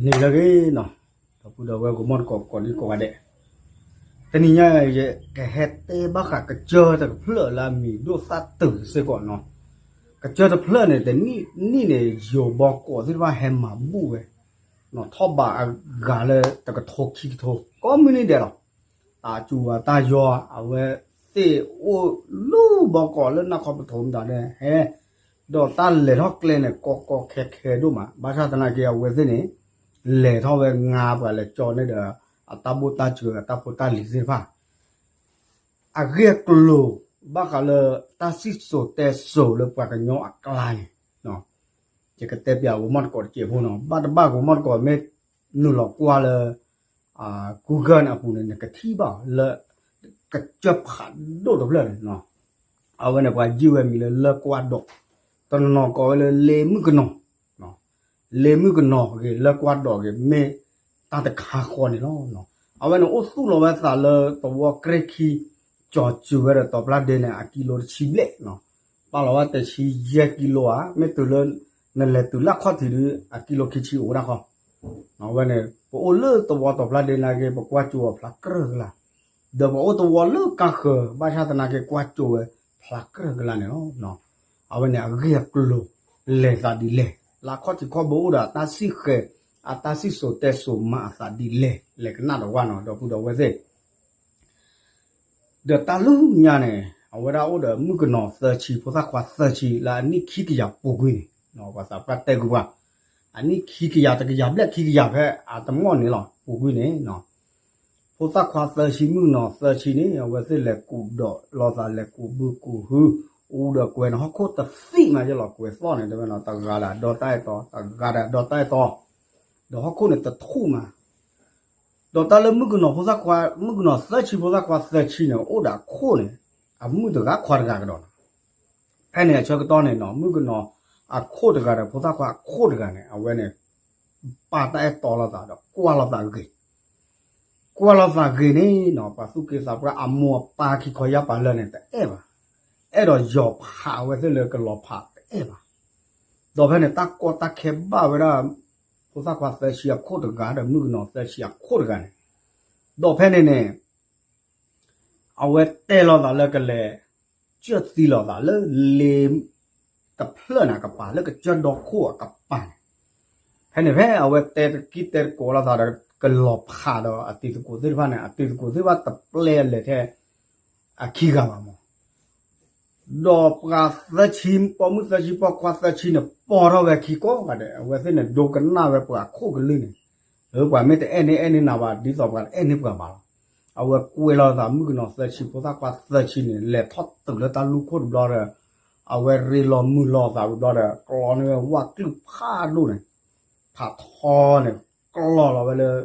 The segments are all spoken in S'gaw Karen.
န့ၣ်လၢအဂ့ၤနီၤ, ဒီပုၢ်ဒီဝဲၢ်ကမီၢ်တကိးကိးဒံကိးဂၤဒဲး, တနံၤညါ ယကဟဲတဲဘၣ်ဃးကစၢၢ်တဖျၢၣ်လၢအမံၤဒိၣ်သၣ်တုၤစ့ၢ်ကီးနီၤ. ကစၢၢ်တဖျၢၣ်န့ၣ် တနံၣ်နံၣ်န့ၣ် ယိၤဘီကီးသ့ၣ်တဖၣ်ဟဲမၤဘူၣ်ဝဲ ထီၣ်ဘးအဂၤလၢတကထိခံကထိ ကိးမုၢ်နံၤဒဲးလီၤ. တၢ်စူၤဝဲတၢ်ယီၤ အဝဲသ့ၣ်အိၣ်လၢဘီကီးလၢနၢ်ခီပထံးမတၤဒဲး ဟဲ ဒီးတၢ်လဲၤထီၣ်ကျဲန့ၣ် ကီကီခဲခဲဒိၣ်မး, ဘၣ်ဆၣ်သနာ်က့ အဝဲသ့ၣ်န့ၣ် လဲၤထီၣ်ဝဲငါပှၤလဲၤကၠီန့ၢ်ဒီး အတၢ်ဘိၣ်တၢ်စၢၤ အတၢ်ဖိတၢ်လံၤသ့ၣ်တဖၣ် အဂ့ၢ်အကျိၤ ဘၣ်ဃးလၢ တၢ်စံၣ်စိၤတဲစိၤလၢပှၤကညီအကျါန့ၣ် ယကတဲပၠးကမီၢ်တကိးတစဲးဖိနီၤ, ဘၣ်တဘၣ်ကမီၢ်တကိးမ့ၢ်နုာ်လီၤကွၢ်လၢ Google န့ၣ်အပူၤန့ၣ် နကထံၣ်ဘၣ်လၢ ကစၢၢ်ဖးဒိၣ်တဖျၢၣ်န့ၣ် အဝဲန့ၣ်ပှၤယုၢ်ဝဲမံၤလၢလၢၢ်ကွၢ်ဒီး, တနီၤကိးဝဲလၢလ့မုၣ်ကနီၤ, လ့မုၣ်ကနီၤဂ့ၤ လၢၢ်ကွၢ်ဒီးဂ့ၤ မ့ၢ်တၢ်တခါဃီန့ၣ်လီၤ. အဝဲန့ၣ်အိၣ်သူၣ်လီၤဝဲသးလၢသဝီကြဲၢ်ခံ ကၠီၤစၢၤဝဲဒီးတီၤပျၢ်ဒ့န့ၣ် အကံလိတဆံဘျဲၣ်, ပာ်လီၤဝဲတဆံယဲၢ်ကံလိဧါ, မ့ၢ်တုၤလၢ နလဲၤတုၤလၢခီၣ်ထံးဒီး အကံလိခံဆံအိၣ်ဝဲဒၣ်ဃီ အဝဲန့ၣ် ပအိၣ်လၢသဝီတီၤပျၢ်ဒ့နာ်က့ ပကွၢ်ကၠိအီၤဖျါကြၢးကလါ, ဒီးပအိၣ်သဝီလၢကါဃၢၤ ဘၣ်ဆၣ်သနာ်က့ ကွၢ်ကၠိဝဲဖျါကြၢးကလါန့ၣ်လီၤ. အဝဲန့ၣ်အဂ့ၢ်အကျိၤ လဲၤသးဒ်လဲၣ်, လၢအခီၣ်ထံးခီၣ်ဘိအိၣ်ဒီးအတၢ်စံၣ်ဃဲၤ အတၢ်စံၣ်စိၤတဲစိၤမၤအသးဒ်လဲၣ် လဲၤကနၣ်ဒီးဝဲနီၤ ဒီပုၢ်ဒီဝဲၢ်သ့ၣ် ဒီးတၢ်လၢညါန့ၣ် အဝဲဒၣ်အိၣ်ဒီးမုၣ်ကနီၤသၢဆံ ဖိသၣ်ခွါသၢဆံ လၢအနံၣ်ခံကယၤပူၤကွံာ်န့ၣ် ပှၤသးပှၢ်တဲကွံာ်ပှၤ အနံၣ်ခံကယၤတကယၤဘျဲၣ်ခံကယၤဖဲအတမီၢ်န့ၣ်လီၤ ပူၤကွံာ်န့ၣ် ဖိသၣ်ခွါသၢဆံ မုၣ်ကနီၤသၢဆံန့ၣ် အဝဲသ့ၣ်လဲၤကူးဒီးလိာ်သး လဲၤကူးဘုကူးဟု အူဒီးကွဲးန့ၣ် ဟီၣ်ခိၣ်တသံၣ်မးယဲလီၤ ကွဲးသီၣ်န့ၣ် တဲဝဲနီၤ တဂၤဒီးဒီတၢ်အဲၣ်တီ တဂၤဒီးဒီတၢ်အဲၣ်တီ ဒီးဟီၣ်ခိၣ်န့ၣ်တထူၣ်မး ဒီးတၢ်လၢမုၣ်ကနီၤဖိသၣ်ခွါ မုၣ်ကနီၤသၢဆံ ဖိသၣ်ခွါသၢဆံန့ၣ် အိၣ်ဒီးအခိၣ်န့ၣ် အမုၣ်တဂၤခွါတဂၤကဒီးလီၤ. ဖဲန့ၣ်အဆၢကတီၢ်န့ၣ်နီၤ မုၣ်ကနီၤအခိၣ်တဂၤဒီး ဖိသၣ်ခွါအခိၣ်တဂၤန့ၣ် အဝဲန့ၣ် ပာ်တၢ်အဲၣ်တီလိာ်သးဒီးကွၢ်လိာ်သးဂ့ၤ ကွၢ်လိာ်သးဂ့ၤန့ၣ်နီၤ ပှၤသူၣ်က့သးပှၢ်အမိၢ်အပၢ်ခံခီယၢ်ပၤလၢာ်န့ၣ် တအဲၣ်ဘၣ်. အဲၣ်ဒိးယီၤဖးအဝဲသ့ၣ်လၢကလီၤဖးတအဲၣ်ဘၣ်. ဒီးဖဲန့ၣ် တၢ်ကီတၢ်ခဲဘၣ်ဝဲဒၣ် ဖိသၣ်ခွါသၢဆံအခိၣ်တဂၤဒီး မုၣ်ကနီၤသၢဆံအခိၣ်တဂၤန့ၣ်, ဒီးဖဲန့ၣ်န့ၣ် အဝဲတဲလိာ်သးလၢကလဲၤ ကၢၢ်သံလိာ်သးလၢလ့ တဖျၢၣ်န့ၣ်အကပၤ လၢကစၢၢ်ဒီခိၣ်အကပၤန့ၣ်, ဖဲန့ၣ်ဖဲအဝဲတဲတကံၢ်တဲတကိးလိာ်သးဒီး ကလီၤဖးဒီးအတံၤသကိးသ့ၣ်တဖၣ်န့ၣ် အတံၤသကိးသ့ၣ်တဖၣ်တပျဲလဲၤထဲ အခံဂၤဘၣ်မး ဒီးပှၤသၢဆံ ပိာ်မုၣ်သၢဆံ ပိာ်ခွါသၢဆံန့ၣ် ပိာ်ထီၣ်ဝဲခံကိးဂၤဒဲး အဝဲသ့ၣ်န့ၣ် ဒိကနၣ်ဝဲပှၤခိၣ်ကလုၢ်န့ၣ်, လၢပှၤမ့ၢ်တအဲၣ်န့ၢ်အဲၣ်န့ၢ်နၤဘၣ် ဒ်သိးပှၤတအဲၣ်န့ၢ်ပှၤဘၣ်လီၤ. အဝဲကွဲးလိာ်သးမုၣ်ကနီၤသၢဆံ ဖိသၣ်ခွါသၢဆံန့ၣ် လဲၤထီၣ်တုၤလၢတၢ်လူၢ်ခိၣ်တဘျီဒီး အဝဲရ့လိာ်မုာ်လိာ်သးတဘျီဒီး ကျီန့ၢ်ဝဲဝၣ်ကလုၢ်ဖးဒိၣ်န့ၣ် ဖးထီန့ၣ် ကျီလီၤဝဲလၢ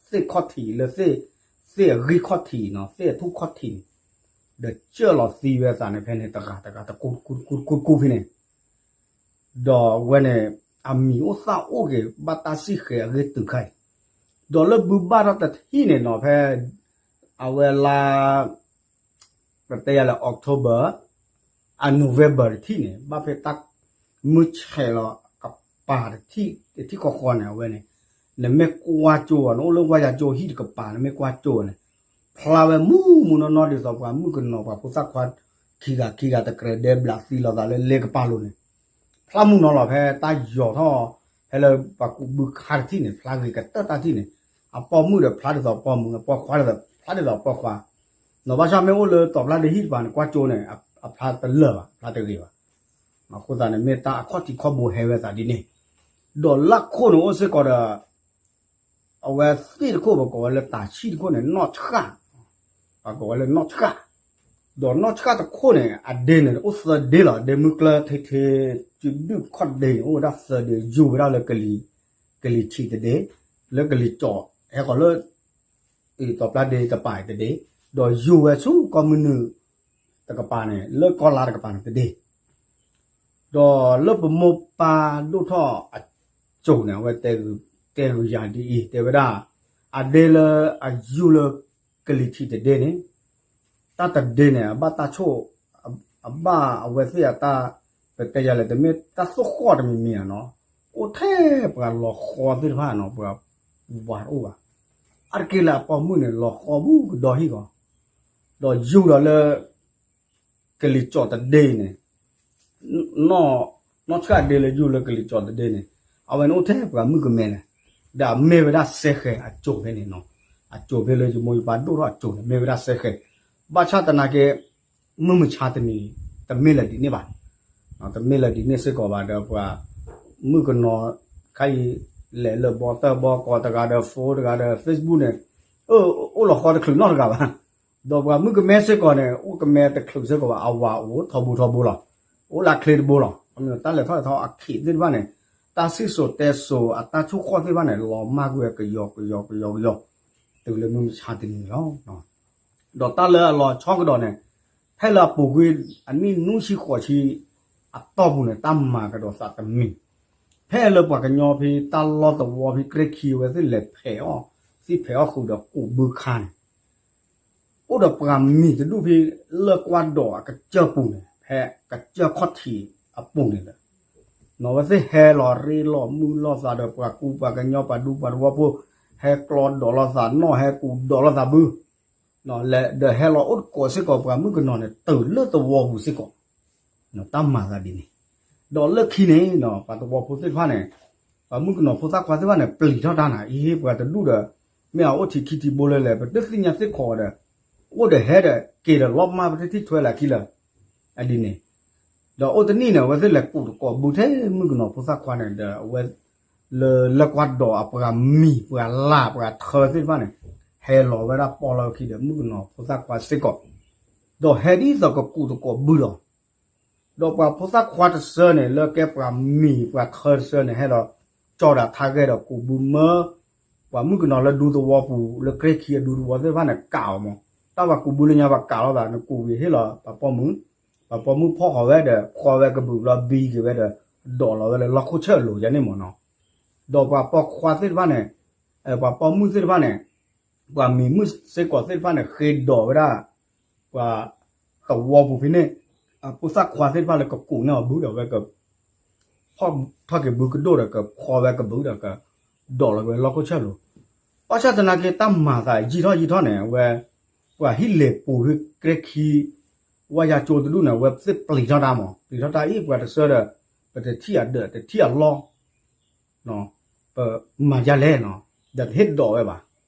သ့ၣ်ခီၣ်ထံးလၢ သ့ၣ်အဂံၢ်ခီၣ်ထံးနီၤ သ့ၣ်အထူၣ်ခီၣ်ထံးန့ၣ်, ဒီးကၢၢ်လီၤသံဝဲသးန့ၣ် ဖဲန့ၣ်တဂၤတဂၤတကူကူကူကူကူဖဲန့ၣ်, ဒီးဝဲန့ၣ် အမံၤအိၣ်သၣ်အိၣ်ဂ့ၤ ဘၣ်တၢ်စံၣ်ဃဲၤအဂ့ၢ်တုၤခါအံၤ, ဒီးလၢဘုဘၣ်ထီၣ်တထံၣ်န့ၣ်နီၤ ဖဲ အဝဲလါ ပတဲယၤလၢ October အ November တထံၣ်န့ၣ် ဘၣ်ဖဲတၢ်မုၢ်ဆဲးလီၤကပၤတထံၣ် တထံၣ်ဃီဃီန့ၣ် အဝဲန့ၣ် နမ့ၢ်ကွၢ်ကၠိဝဲ နအိၣ်လၢဝါယၤကၠိဟံၣ်တကပၤ နမ့ၢ်ကွၢ်ကၠိဝဲန့ၣ် ဖျါဝဲမူးမူးနီၢ်နီၢ် ဒ်သိးပှၤမုၣ်ကနီၤ ပှၤဖိသၣ်ခွါ ခံဂၤခံဂၤတကြၢးဒဲးဘျးသံလိာ်သးလၢလ့ကပၤလိၤန့ၣ် ဖျါမူးနီၢ်လီၤ ဖဲတၢ်ယီၤထီၣ် ဖဲလၢပှၤကူးဘုခါတထံၣ်န့ၣ် ဖျါဂ့ၤကတၢၢ်တၢ်ထံၣ်န့ၣ် အပိာ်မုၣ်ဒီးဖျါဒ်သိးပိာ်မုၣ် အပိာ်ခွါဒီးဖျါဒ်သိးပိာ်ခွါ နီၢ်ဘၣ်ဆၣ်မ့ၢ်အိၣ်လၢတီၤဖျါဒ့ဟံၣ်တပၤန့ၣ် ကွၢ်ကၠိန့ၣ် အဖျါတလၢာ်ဘၣ် ဖျါတဂ့ၤဘၣ်. အဃိသတးန့ၣ် မ့ၢ်တၢ်အခီၣ်ထံးခီၣ်ဘိဟဲဝဲသးဒ်န့ၣ်, ဒီးလၢခိၣ်န့ၣ်အိၣ်စ့ၢ်ကီးဒီး အဝဲသ့ၣ်တခိၣ် ပကိးဝဲလၢတၤဆံၣ်တခိၣ်န့ၣ် နီၢ်ဆှၣ်, ပကိးဝဲလၢနီၢ်ဆှၣ်, ဒီးနီၢ်ဆှၣ်တခိၣ်န့ၣ် အဒ့န့ၣ် အိၣ်သၢဒ့လီၤ. ဒ့မုၢ်ကျၢၢ်ထဲထဲ စုဒုၣ်ခီၣ်ဒ့န့ၣ် အိၣ်ဝဲဒၣ်သၢဒ့ ယူၤဝဲဒၣ်လၢ ကလံၤထံးတဒ့, လၢကလံၤကၠီၣ် ဟဲဃီၤလၢ တီၤပျါဒ့တပၤတဒ့, ဒီးယူၤဝဲဆူကီၢ်မုၢ်နုာ်တကပၤန့ၣ် လၢကီၢ်လါတကပၤန့ၣ်တဒ့ ဒီးလၢပမိၢ်ပၢ်ဒိၣ်ထီၣ်အစိၤန့ၣ် အဝဲတဲဂုာ်ယၤဒ်အံၤ တဲဝဲဒၣ် အဒ့လၢအယူၤလၢကလံၤထံးတဒ့န့ၣ် တၢ်တဒ့န့ၣ် အဘၣ်တၢ်ဆိၣ် အဘၣ်အဝဲသ့ၣ်အတၢ် ပတဲယၤလဲၣ် တမ့ၢ်တၢ်သိၣ်ဃီၣ်တမံၤမံၤဧါနီၤ, အိၣ် ထဲပှၤလီၤဃီသ့ၣ်တဖၣ်နီၤ ပှၤပူၤပှၤတအိၣ်ဘၣ်. အါတက့ၢ်လၢအပိာ်မုၣ်န့ၣ် လီၤဃီဘူးကဒီဟံၣ်ကီး, ဒီးယူၤဒီးလၢ ကလံၤကၠီၣ်တဒ့န့ၣ် နီၢ်ဆှၣ်ဒ့လၢယူၤလၢကလံၤကၠီၣ်တဒ့န့ၣ် အဝဲန့ၣ်အိၣ်ထဲပှၤမုၣ်ကမဲလဲၣ်, ဒီးအမ့ၢ်ဝဲဒၣ်စဲဃဲၤအစိၤဖဲန့ၣ်နီၤ, အစိၤဖဲလၢယမိၢ်ယပၢ်ဒိၣ်ထီၣ်အစိၤန့ၣ် မ့ၢ်ဝဲဒၣ်စဲဃဲၤ, ဘၣ်ဆၣ်သနာ်က့ မုၢ်မဆါတနံၤ တမ့ၢ်လၢၤဒ်န့ၣ်ဘၣ်, တမ့ၢ်လၢၤဒ်န့ၣ်စ့ၢ်ကီးဘၣ်ဒီးပှၤ မုၣ်ကနီၤ ခါအံၤ လဲၤလၢဘီတၢ်ဘီကီးတဂၤဒီး phone တဂၤဒီး Facebook န့ၣ် အိၣ်လီၤဃီတချုးနီတဂၤဘၣ်. ဒီးပှၤမုၣ်ကမဲစ့ၢ်ကီးန့ၣ် အိၣ်ကမဲတချုးစ့ၢ်ကီးဘၣ် အဝၤအိၣ်ထီဘိထီဘိလီၤ, အိၣ်လၢချ့တဘိလီၤ. တၢ်လဲၤထီၣ်လဲၤထီအခံးသ့ၣ်တဖၣ်န့ၣ် တၢ်စံၣ်စိၤတဲစိၤအတၢ်ဆိၣ်ဃီၣ်သ့ၣ်တဖၣ်န့ၣ် လီၤမၢ်ကွံာ်ဝဲကယီကယီကယီကယီ တုၤလၢမုၢ်မဆါတနံၤန့ၣ်လီၤ. ဒီးတၢ်လၢအလီၤဆီကဒီးန့ၣ် ဖဲလၢအပူၤကွံာ်အနံၣ်နွံဆံဃိးဆံ အတီၢ်ပူၤန့ၣ် တၢ်မၤကဒီးသးတမံၤ, ဖဲလၢပှၤကညီဖဲတၢ်လီၢ်သဝီဖဲကြဲၢ်ခံအဝဲသ့ၣ်လဲၤဖဲးအီၣ်သံၣ်ဖဲးအီၣ်ဃုာ်ဒီးကူးဘုခါန့ၣ် အိၣ်ဒီးပှၤမံၤတဒူၣ်ဖဲ လၢကွၢ်ဒိးအကစၢၢ်ပူၤန့ၣ် ဖဲကစၢၢ်ခီၣ်ထံးအပူၤန့ၣ်လီၤ. နီၢ်ဝဲသ့ၣ်ဟဲလီၤရ့လီၤမုၢ်လိာ်သးဒီးပှၤကူပှၤကညီပှၤဒူပှၤသဝီဖိ ဟဲကျီဒီးလိာ်သး နီၢ်ဟဲကူးဒီးလိာ်သးဘု ဒီးဟဲလီၤအိၣ်သကိးစ့ၢ်ကီးပှၤမုၣ်ကနီၤန့ၣ် တုၤလၢသဝီပူၤစ့ၢ်ကီး, တၢ်မၤသးဒ်န့ၣ်, ဒီးလၢခံန့ၣ် ပှၤသဝီဖိသ့ၣ်တဖၣ်န့ၣ် ပှၤမုၣ်ကနီၤဖိသၣ်ခွါသ့ၣ်တဖၣ်န့ၣ် ပျံၤထီၣ်တၢ်နၤ အံၤဟ့ၣ်ပှၤတဒူၣ်ဒီး မ့ၢ်အအိၣ်ထံးခံထံးဘိလၢလဲၣ် ပတသ့ၣ်ညါသ့ၣ်ခိးဒီး အိၣ်ဒီးဟဲဒီးက့ၤဒီးလီၤမၢ်ပတထံၣ်ထွဲလၢခံလၢာ် အဒ်န့ၣ်, ဒီးအိၣ်တနံၣ်န့ၣ် အဝဲသ့ၣ်လဲၤကူးသကိးဘုထဲမုၣ်ကနီၤဖိသၣ်ခွါန့ၣ်ဒီး အဝဲ လၢလၢကွၢ်ဒိးအပှၤမံၤပှၤလၢ်ပှၤထၢသ့ၣ်တဖၣ်န့ၣ် ဟဲလီၤဝဲဒၣ်ပိာ်လီၤခံဒီးမုၣ်ကနီၤဖိသၣ်ခွါစ့ၢ်ကီး, ဒီးဟဲဒ်သိးကကူးသကိးဘုလီၤ. ဒီးပှၤဖိသၣ်ခွါတဆၢန့ၣ် လၢကဲပှၤမံၤပှၤထၢတဆၢန့ၣ် ဟဲလီၤကၠီဒီးထါဂဲၤဒီးကူးဘုမၢ ပှၤမုၣ်ကနီၤလၢဒူသဝီပူၤ လၢကြဲၢ်ခံအဒူသဝီသ့ၣ်တဖၣ်န့ၣ် ကးအီၤမး, တၢ်ပှၤကူးဘုလၢညါပှၤကးလိာ်သးန့ၣ် ကူးဝံၤဟ့ၣ်လီၤပှၤပိာ်မုၣ်, ပှၤပိာ်မုၣ်ဖီၣ်ဃီၤဝဲဒီး ဃီဝဲကဘုးဘျီဘံက့ၤဝဲဒီး ဒိးလီၤဝဲလၢလီၢ်ခိၣ်ဆၢၣ်လိၤယါန့ၣ်မးနီၤ, ဒီးပှၤပိာ်ခွါသ့ၣ်တဖၣ်န့ၣ် ပှၤပိာ်မုၣ်သ့ၣ်တဖၣ်န့ၣ် ပှၤမံၤမုၣ်စ့ၢ်ကီးသ့ၣ်တဖၣ်န့ၣ် ဃ့ဒိးဝဲဒၣ် ပှၤသဝီပူၤဖဲန့ၣ် အဖိသၣ်ခွါသ့ၣ်တဖၣ်လၢကကူးန့ၢ်အီၤဘုဒီးဝဲက ထီၣ်က့ၤဘုကဒိၣ်ဒီးကဖီဝဲကဘုဒီးက ဒိးလီၤက့ၤဝဲလီၢ်ခိၣ်ဆၢၣ်လိၤ, ဘၣ်ဆၣ်သနာ်က့တၢ်မၤသးယံာ်ထီၣ်ယံာ်ထီၣ်န့ၣ် အဝဲ ပှၤဟံၣ်လဲၤပူၤဖဲကြဲၢ်ခံ ဝါယၤကၠိတဒူၣ်န့ၣ် အဝဲသ့ၣ်ပျံၤထီၣ်တၢ်မး ပျံၤထီၣ်တၢ်အံၤ ပှၤတဆၢဒီး ပတထံၣ်အဒၢးတထံၣ်အလီၢ် ပမၤယါလဲၣ်နီၤ, ဒီးတဟ့ၣ်ဒိးဝဲဘၣ်,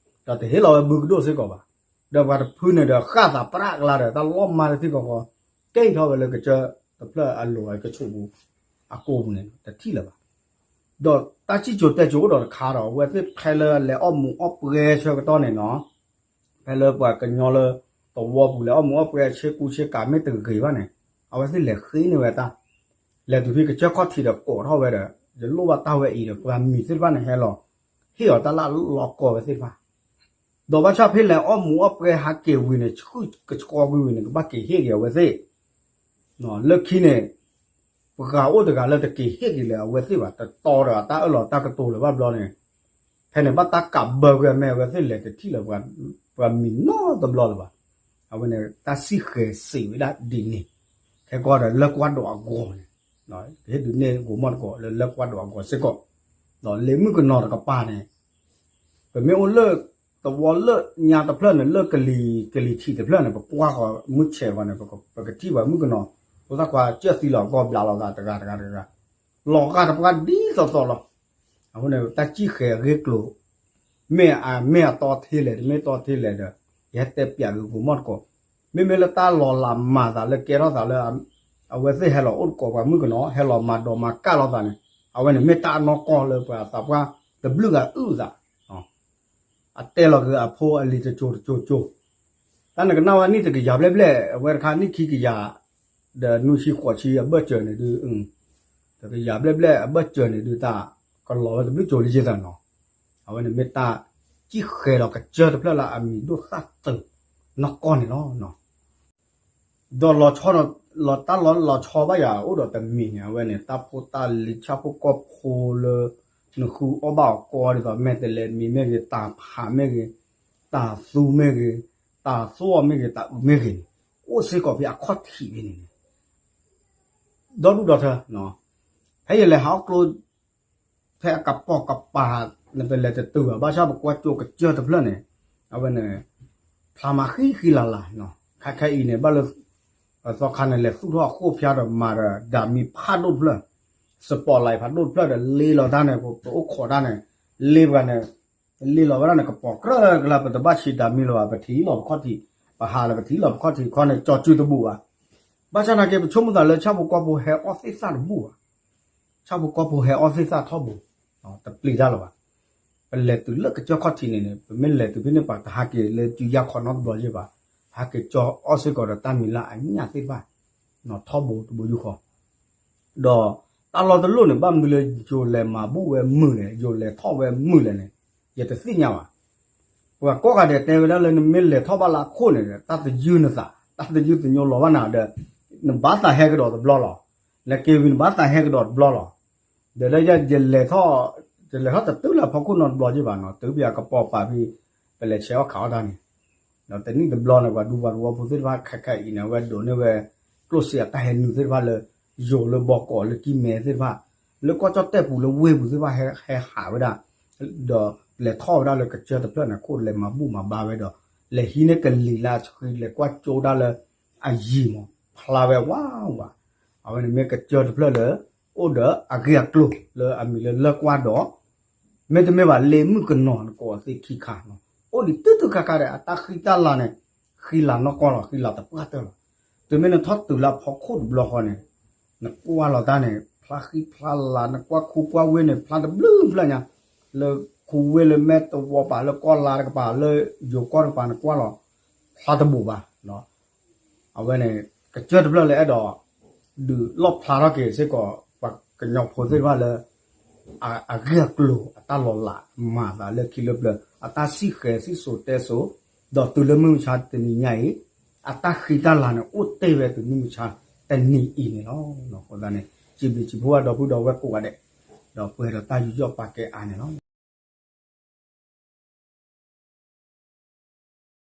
ဒီးတဟ့ၣ်လီၤဝဲဘုကဒိၣ်စ့ၢ်ကီးဘၣ်, ဒီးပှၤတဖုန့ၣ်ဒီးဃၣ်သးပြးကလါဒီး တၢ်လီၢ်မၢ်တထံၣ်ဃီဃီ ကဲထီၣ်ဝဲလၢကစၢၢ်တဖျၢၣ်အလိၤအကဆူးပူၤ အကိးပူၤန့ၣ် တထံၣ်လၢၤဘၣ်, ဒီးတၢ်စံၣ်စိၤတဲစိၤအိၣ်ဒီးတခါဒီး အဝဲသ့ၣ်ဖဲလၢလဲၤအီၣ်မူးအီၣ်ပွဲဆၢကတီၢ်န့ၣ်နီၤ ဖဲလၢပှၤကညီလၢ သဝီပူၤလဲၤအီၣ်မူးအီၣ်ပွဲဆ့ကူဆ့ကၤ မ့ၢ်တဂ့ၤဘၣ်န့ၣ် အဝဲသ့ၣ်လဲၤဃ့န့ၢ်ဝဲတၢ်, လဲၤတုၤဖဲကစၢၢ်ခီၣ်ထံးဒီးကိးထီၣ်ဝဲဒီး ယလိၣ်ဘၣ်တၢ်ဝဲအံၤဒီး ပှၤမံၤသ့ၣ်တဖၣ်န့ၣ်ဟဲလီၤ ဟ့ၣ်အီၤတၢ်လၢအလီၤကီဝဲသ့ၣ်တဖၣ်, ဒီးဘၣ်ဆၣ်ဖဲလဲၤအီၣ်မူးအီၣ်ပွဲဟးက့ၤဝံၤန့ၣ် ဆှုၣ်ကဆှီကွံာ်ဝံၤန့ၣ် ကဘၣ်က့ၤဟ့ၣ်က့ၤအဝဲသ့ၣ် လၢခံန့ၣ် ပှၤအိၣ်တဂၤလၢတက့ၤဟ့ၣ်က့ၤလၢအဝဲသ့ၣ်ဘၣ် တတီဒီးအတၢ်အၢၣ်လီၤတၢ်ကတိၤလၢၤဘၣ်ဘျီန့ၣ်, ဖဲန့ၣ်ဘၣ်တၢ်ကးဘၢကွံာ်အမဲာ် အဝဲသ့ၣ်လဲၤတထံၣ်လၢၤ ပှၤမံၤနီတဘျီလၢၤဘၣ်, အဝဲန့ၣ်တၢ်စံၣ်ဃဲၤစံးဝဲဒၣ်ဒ်န့ၣ်, ခဲကီဒီးလၢကွၢ်ဒိးအဂီၤန့ၣ်, ကဟ့ၣ်ဒုးနဲၣ်ဂိၤမီၣ်တကိးလၢလၢကွၢ်ဒိးအဂီၤစ့ၢ်ကီး, ဒီးလၢမုၣ်ကနီၤတကပၤန့ၣ် ပမ့ၢ်အိၣ်လၢ သဝီလၢညါတဖျၢၣ်န့ၣ် လၢကလံၤ ကလံၤထံးတဖျၢၣ်န့ၣ် ပကွၢ်ဃီၤမုၢ်ဆဲးဃီန့ၣ် ပကထံၣ်ပှၤမုၣ်ကနီၤ ဖိသၣ်ခွါကၢၢ်သံလီၤအဂီၢ်ဘျးလိာ်သးတဂၤတဂၤတဂၤ, လီၤဂာ်တပှၢ်ဒ်သိးသိးလီၤ. အဃိန့ၣ် တၢ်စံၣ်ဃဲၤအဂ့ၢ်ကျိၤ မ့ၢ်အမ့ၢ်အတီထဲလဲၣ် တမ့ၢ်တီထဲလဲၣ်ဒီး ယဟဲတဲပျးဂ့ၤဂိၤမီၣ်တကိး, မ့မ့ၢ်လၢတၢ်လီၤလးမၤသးလၢကဲထီၣ်သးလၢ အဝဲသ့ၣ်ဟဲလီၤအိၣ်သကိးပှၤမုၣ်ကနီၤ ဟဲလီၤမၤဒိးမၤကၢ်လိာ်သးန့ၣ် အဝဲန့ၣ်မ့ၢ်တၢ်အနီၢ်ကီၢ်လၢပှၤသးပှၢ်တဘျုးဂၤအုၣ်သး အတဲလီၤက့ၤအဖိအလံၤတစိၤတစိၤစိၤ, တၢ်နကနၣ်ဝဲနံၣ်တကယၤဘျဲၣ်ဘျဲၣ် အဝဲတခါနံၣ်ခံကယၤ ဒီးနွံဆံဃိးဆံအဘၢၣ်စၢၤန့ၣ်ဒုး, တကယၤဘျဲၣ်ဘျဲၣ်အဘၢၣ်စၢၤန့ၣ်ဒုး တၢ်ကလီၤဝဲတဘျုးစိၤလံယသးနီၤ, အဝဲန့ၣ်မ့ၢ်တၢ်စံၣ်ဃဲၤဒီးကစၢၢ်တဖျၢၣ်လၢအမံၤဒိၣ်သၣ်တုၤနီၢ်ကီၢ်န့ၣ်လီၤ. ဒီးလီၤဆီ လီၤတၢ်လီၤလီၤဆီဘၣ်ယၤအိၣ်ဒီးတမံၤန့ၣ် အဝဲန့ၣ် တၢ်ဖိတၢ်လံၤဆၣ်ဖိကီၢ်ဖိလၢ နဃုအီၣ်ဘၣ်အီၤကီဒ်သိး မဲာ်တဲးလဲးမံၤမ့ၢ်ဂ့ၤ တၢ်ဖးမ့ၢ်ဂ့ၤ တၢ်သူမ့ၢ်ဂ့ၤ တၢ်သွီၣ်မ့ၢ်ဂ့ၤ တၢ်အုးမ့ၢ်ဂ့ၤန့ၣ် အိၣ်စ့ၢ်ကီးဖဲအခီၣ်ထံးဖဲန့ၣ်န့ၣ် ဒီဒူၣ်ဒီထၢ ဖဲယလဲၤဟးအီၣ်ကျိ ဖဲအကပိာ်ကပၤ နတလဲၤတတုၤဘၣ်. ဘၣ်ဆၣ်ပကွၢ်ကၠိကစၢၢ်တဖျၢၣ်န့ၣ် အဝဲန့ၣ် ဖျါမၤဃံဃံလၤလၤ, ခဲခဲအံၤန့ၣ် ဘၣ်လၢ သီခါန့ၣ် လဲၤသူၣ်ထီၣ်အဃိၣ်ဖျါဒီးမၤဒီး ဓာတ်မီး ဖးဒိၣ်တဖျၢၣ်, စပီးလၢ်ဖးဒိၣ်တဖျၢၣ်ဒီး လ့လီၤတၢ်န့ၣ် ပအိၣ်ခိးတၢ်န့ၣ် လ့ပှၤန့ၣ် လ့လီၤဝဲဒၣ်န့ၣ် ကပီၤကြၢးကလါ ပတဘၣ်ဆံးဓာတ်မီးလၢၤဘၣ်, ပထံၣ်လီၤပခီၣ်ထံး, ပဟးလၢပထံၣ်လီၤပခီၣ်ထံးခီန့ၣ် ကၠီစုတဘူၣ်ဘၣ်. ဘၣ်ဆၣ်သနာ်က့ ပဆိကမိၣ်သးလၢဆၣ်ဖိကီၢ်ဖိဟဲအီၣ်သ့ၣ်သၣ်တဘူၣ်ဘၣ်. ဆၣ်ဖိကီၢ်ဖိဟဲအီၣ်သ့ၣ်သၣ်ထီဘိ, တပျံၤတၢ်လၢၤဘၣ်. ပလဲၤတုၤလၢကစၢၢ်ခီၣ်ထံးန့ၣ်န့ၣ် ပမ့ၢ်လဲၤတုၤဖဲန့ၣ် ပှၤတဟးက့ၤလၢစုယါခီနီတဘျီယဲၢ်ဘၣ်. ဟးက့ၤကၠီအီၣ်စ့ၢ်ကီးဒီးတၢ်မံၤလၢအညၣ်သ့ၣ်တဖၣ် ထီဘိတဘိယူၢ်ဃီ ဒီးတၢ်လီၢ်တလီၢ်န့ၣ် ဘၣ်မနုၤလၢယိၤလဲၤမၤဘူၣ်ဝဲမုာ်လဲၣ်, ယိၤလဲၤထီၣ်ဝဲမုာ်လဲၣ်န့ၣ် ယတသ့ၣ်ညါဘၣ်. ပှၤကိးဂၤဒဲးတဲဝဲဒၣ်လၢ နမ့ၢ်လဲၤထီၣ်ဘၣ်လၢအခိၣ်န့ၣ် တၢ်တယုၢ်နသး, တၢ်တယုၢ်သညိလီၤဘၣ်နၤဒီး နဘၣ်သးဟဲကဒီးတဘျီလီၤ. လဲၤက့ၤဝံၤနဘၣ်သးဟဲကဒီးတဘျီလီၤ. ဒီးလၢယလဲၤထီၣ်, ယလဲၤထီၣ်တတုၤလၢဖီခိၣ်နီတဘျီယဲၢ်ဘၣ်နီၤ, တုၤပယၤကပီၤပာ်ဖဲ ပလဲၤဆဲးအီၣ်ခးအီၣ်တၢ်န့ၣ် ဒီးတနံၣ်တဘျီန့ၣ် ပှၤဒူပှၤသဝီဖိသ့ၣ်တဖၣ်ခဲခဲအံၤန့ၣ် အဝဲဒိးန့ၢ်ဝဲ ကျိၣ်စ့အတၢ်ဟဲနုာ်သ့ၣ်တဖၣ်လၢ ယိၤလၢဘီကီးလၢကံၢ်မဲသ့ၣ်တဖၣ် လၢကီၢ်ကၠီၣ်တဲၣ်ပူၤလၢဝ့ၢ်ပူၤသ့ၣ်တဖၣ်ဟဲဟးဝဲဒၣ်, ဒီးလဲၤထီၣ်ဝဲဒၣ်လၢကစၢၢ်တဖျၢၣ်န့ၣ် ခိၣ်လဲၤမၤဘူၣ်မၤဘါဝဲဒီး လဲၤဟံးန့ၢ်ကလံၤလၢအဆှံ လဲၤကွၢ်ကၠိဒၣ်လၢအယံၤမး ဖျါဝဲဝးဝး. အဝဲန့ၣ်မ့ၢ်ကစၢၢ်တဖျၢၣ်လၢ အိၣ်ဒီးအဂ့ၢ်အကျိၤလၢအမံၤလၢလၢၢ်ကွၢ်ဒီး မ့တမ့ၢ်ဘၣ် လ့မုၣ်ကနီၤနကိးအီၤသ့ၣ်ခံခါ, အိၣ်ဒံးတုၤတုၤခါခါဒီး အတၢ်ဃံတၢ်လၤန့ၣ် ဃံလၤနီၢ်ကီၢ်လီၤ, ဃံလၤတပှၢ်တၢၢ်လီၤ. တုၤမ့ၢ်နထီၣ်တုၤလၢဖီခိၣ်တဘျီဃီန့ၣ် နကွၢ်လီၤတၢ်န့ၣ် ဖျါဃံဖျါလၤ, နကွၢ်ခူကွၢ်ဝ့ၢ်န့ၣ် ဖျါတဘျုးဖျၢၣ်ညါ, လၢခူဝ့ၢ်လၢမဲၢ်တဝီပၤ လၢကီၢ်လါတကပၤ လၢယိၤကီၢ်တကပၤ နကွၢ်လီၤ ဖျါတဘူးဘၣ်. အဝဲန့ၣ် ကစၢၢ်တဖျၢၣ်လၢအဲၣ်ဒိး ဒုးလီၣ်ဖျါထီၣ်က့ၤစ့ၢ်ကီး ပှၤကညီဖိသ့ၣ်တဖၣ်လၢ အဂ့ၢ်အကျိၤ အတၢ်လီၤလးမၤသးလၢခံလၢပျၢၤ အတၢ်စံၣ်ဃဲၤစံၣ်စိၤတဲစိၤ, ဒီးတုၤလၢမုၢ်မဆါတနံၤညါအံၤ အတၢ်ဃံတၢ်လၤန့ၣ် အိၣ်တ့ၢ်ဝဲတုၤမုၢ်မဆါတနံၤအံၤန့ၣ်လီၤ. အဃိသတးန့ၣ် စံးဘျုးစံးဖှိၣ်ဝဲဒီပုၢ်ဒီဝဲၢ်ကိးဂၤဒဲး ဒီးပှဲၤဒီးတၢ်ယူးယီၣ်ပာ်ကဲအါန့ၣ်လီၤ.